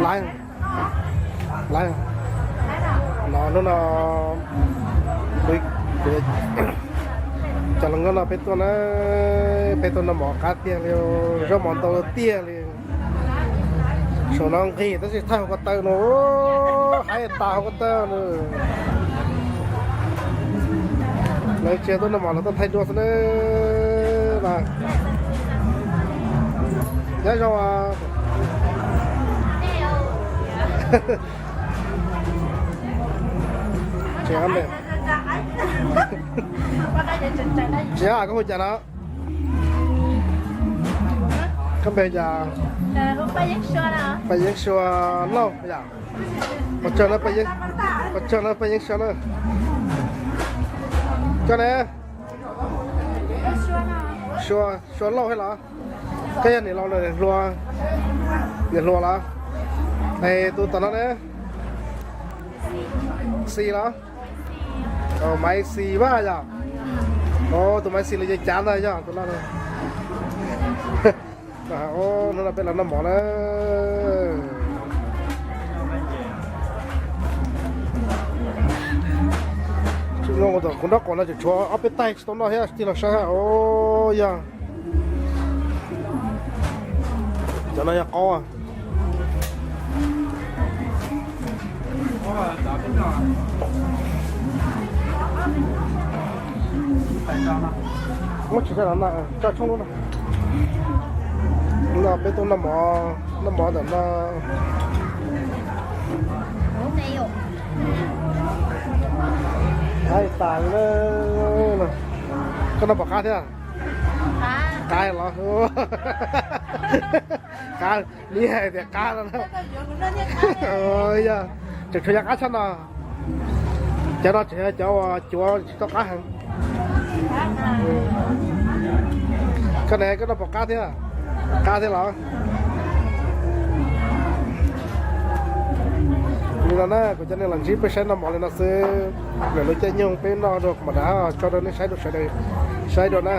Laiv, laiv, no hnub no, cov hluas nkauj no peb tuaj na, peb tuaj noj mov qab tiag li, zaub mov ntau tiag li. Saum no nqig tab sis thaij hauv ko taw no, haib tas hauv ko taw no. Lawv tsis tuaj noj mov, lawv tuaj thaij duab xwb na. Nyob zoo. Tsis, koj hu cas no? Koj npe cas? Paj Yeeb Sua Lauj yom? Ua tsaug na, ua tsaug na Paj Yeeb Sua na. Koj ne? Sua, Sua Lauj thiab los? Koj yog niam laus los niam hluas? Niam hluas los? Es tus tom no ne? Xis los? Maiv Xis Vaj yom? Tus Maiv Xis los yog cav ntag yog tus no. Hnub no peb los noj mov na. Kuv nraub qaum no tseem tshuav ob peb taig tsis tau noj thiab, tig los saib. Yog, cov no yog qaub. Muab tsis tau no, tso tshoob lub no. No peb tuaj noj mov, noj mov ntawm no. Qab tas li na. Koj noj puas qab thiab? Qab los? Qab, nws hais tias qab no na. Yog, tseem tshuav yog qab tshaj no. Cov no tseem yog cov uas cuav tsis tau qab heev. Koj ne, koj noj puas qab thiab? Qab thiab los? Li no na, kuv cov neeg los ntsib peb saib noj mov li no xwb. Lawv lub caij nyoog peb noj dua kuv mam rov tso rau nej saib dua, sawv daws saib dua na.